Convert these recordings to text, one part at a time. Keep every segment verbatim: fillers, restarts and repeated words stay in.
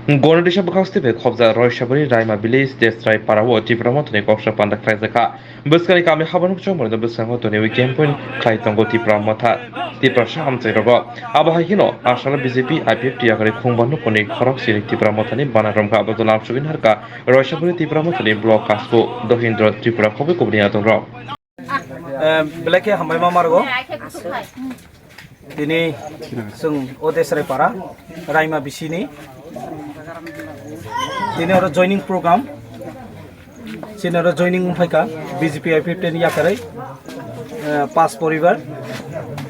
Gonodisa bwkhak step bai khobjak Roisabari Raima village Desrai para o Tipra Mothani koksa panda khlaijakha. Bwskangni kami habanuk chongmani bwskango toniwi campaign khlai tongo Tipra Motha, Tiprasa amchai rogo. Abo hai kheno asalo B J P I P F T yakarwi khungba nukuni khorok sini Tipra Mothani bana romkha abo dolam sugin harka Roisabari Tipra Mothani block Kasku Dohindra Tripura khobwi kubuni adongrok. Belai khe hambai ma margo. Tini chwng o Desrai para Raima bisini tini oro joining program. Chini oro joining wngphaikha B J P I P F T ni yakarwi, eh, pas poribar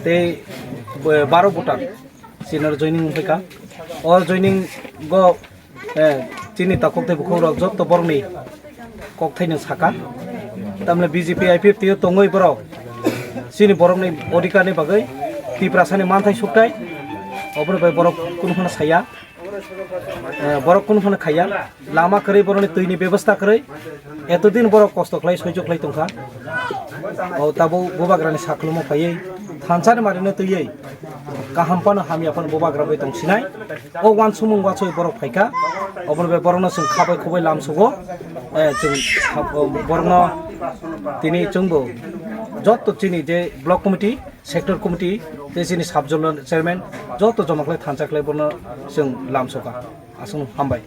tei, eh, baro voter chini oro joining wngphaikha. O joining go, eh, chini takhuk tei bukhuk rok jotto borokni kokthaino saka. Tamni B J P I P F T o tongwi borok chini borokni odhikar ni bagwi Tiprasani manthai sukthai oboni bai borok kunu phano saya. Eh, borok kunu phano khaiya, lama kwrwi borokni twini bebostha kwrwi, etodin borok kosto khlai soijo khlai tongkha. O tabuk bubagrani saklumo phaiwi thansani marino twiwi kaham phano hamya phano bubagra bai tongsinai. O uansukmung uansugwi borok phaikha, obono bai borokno chwng khabai khubai lamsugo. Eh, chwng sa-, o borokno tini chwngbo jotto chini je block committee, sector committee tei chini sub zonal chairman joto joma khlai thansa khlai bono chwng lamsoka. Aswkno hambai.